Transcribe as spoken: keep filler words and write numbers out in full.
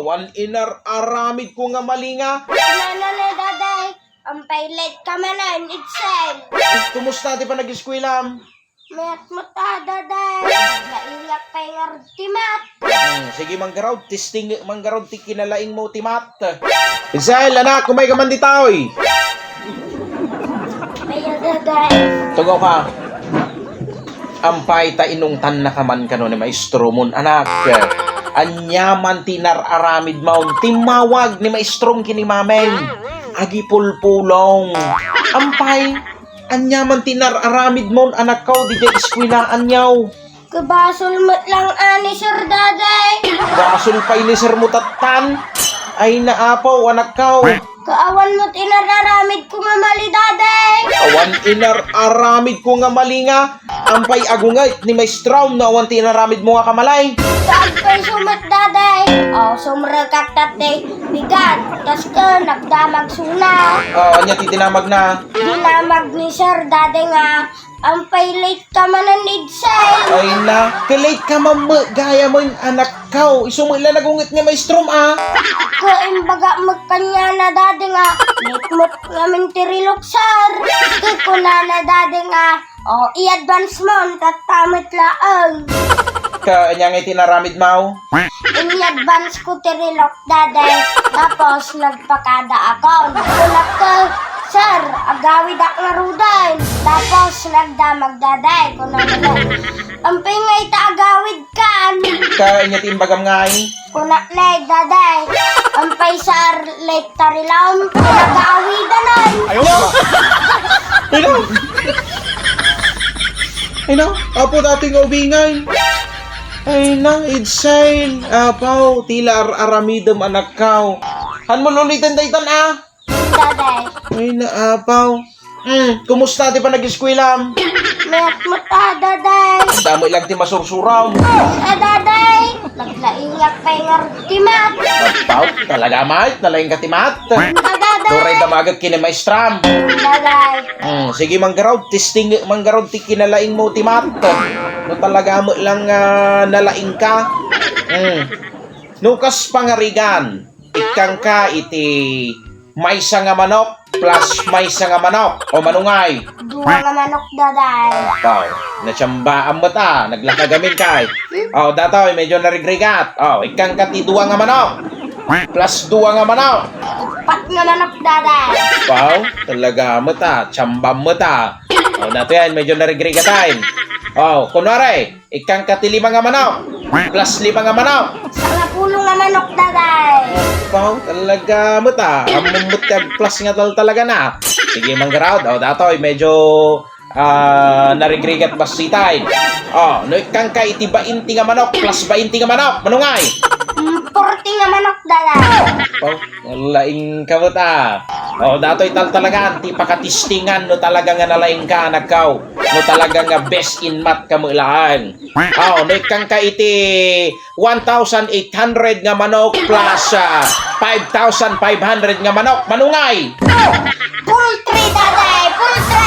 Awan inar-aramidko nga malinga. Kunana ni Daday, ampay late ka manen, Edsel. Kumusta ti panag-eskuelam? Mayat met a, Daday. Laingak pay ngarud ti mat. Hmm, sige, manggaraw, testing, manggaraw ti kinalaingmo ti mat. Edsel, anak, umay ka man ditoy. Ayo, Daday. Tugaw ka. Ampay ta inungtannaka man kano ni maestromo, anak. Ania man ti inar-aramidmo, timmawag ni maestrom ken ni mamem. Agipulpulong. Ampay, ania man ti inar-aramidmo, anakko, didiay eskuela, aniaw? Ket basol met lang a ni Sir, Daday. Basol pay ni Sir mo tattan? Ay, naapaw, anakko. Ket awan met inar-aramidko nga mali, Daday. Awan inar-aramidko nga malinga. Ampay agunget ni maestrom no awan ti inaramidmo nga kamali. Ket agpayso met, Daday. O, sumrekak ta ti bigat. Kas ket nagdamag suna. O, ania ti dinamagna? Dinamag ni Sir, Daday, nga ampay late ka manen, Edsel. Ay na, ket late ka man met gayamen, anakko. Isu met la nagunget nga maestrom, a. Ket imbagak met kaniana, Daday, nga late met ngamin ti relok, Sir. Ket kunana, Daday, nga, o, i-advance mo, tatta met laeng. Ket ania ngay ti inaramidmo? Ini-advance ko ti relok, Daday. Tapos, nagpakadaakon. Kunak, Sir, agawidak ngaruden. Tapos, nagdamag, Daday. Kunana, ampay ngay ta agawidkan? Ket ania ti imbagam ngay? Kunak, Daday. Ampay, Sir, late ta rilom. Nagawidan, ay. Ayaw. Ayaw. Ay na, apo dati nga ubingay. Ay na, Edsel, apaw, ti la ar-aramidem, anakko. Hanmo uliten daytan, a? Daday. Ay na, apaw. Hmm, kumusta ti panag-eskuelam? Mayat met a, Daday. Damo lang ti masursuram. A, Daday. Naglaingak pay ngarud ti mat. Apaw, talaga, mayat, nalaingka ti mat. A, Daday. Uray damagek ken ni maestram. Daday. Hmm, sige, manggaraw, testing, manggaraw ti kinalaingmo ti mat. No talaga met lang, a, nalaingka. Hmm. No kas pangarigan, ikkangka iti maysa nga manok plus maysa nga manok. O, mano ngay? Dua nga manok, Daday. Apaw, natsambaan met a, naglakagamin kay. O, datoy, medyo narigrigat. O, ikkangka ti dua nga manok. Plus dua nga manok. Uppat nga manok, Daday. Apaw, talaga met a, tsamba met a. O, datoy, medyo narigrigat ay. O, kunwari, ikkangka ti lima nga manok. Plus lima nga manok. Sangapulo nga manok, Daday. Apaw, talaga met a. Ammom met ti agplus nga tal-, talaga na. Sige, manggaraw. O, datoy, medyo, a, narigrigat bassit ay. O, no ikkangka iti bainte nga manok plus bainte nga manok, mano ngay? Mm, forty nga manok, Daday. Apaw, nalaingka met a. O, datoy taltalagan ti pakatestingan no talaga nga nalaingka, anakko. No talaga nga best in math ka met laeng. O, no ikkangka iti one thousand eight hundred nga manok plus, a, five thousand five hundred nga manok, mano ngay? Poultry, Daday! Poultry!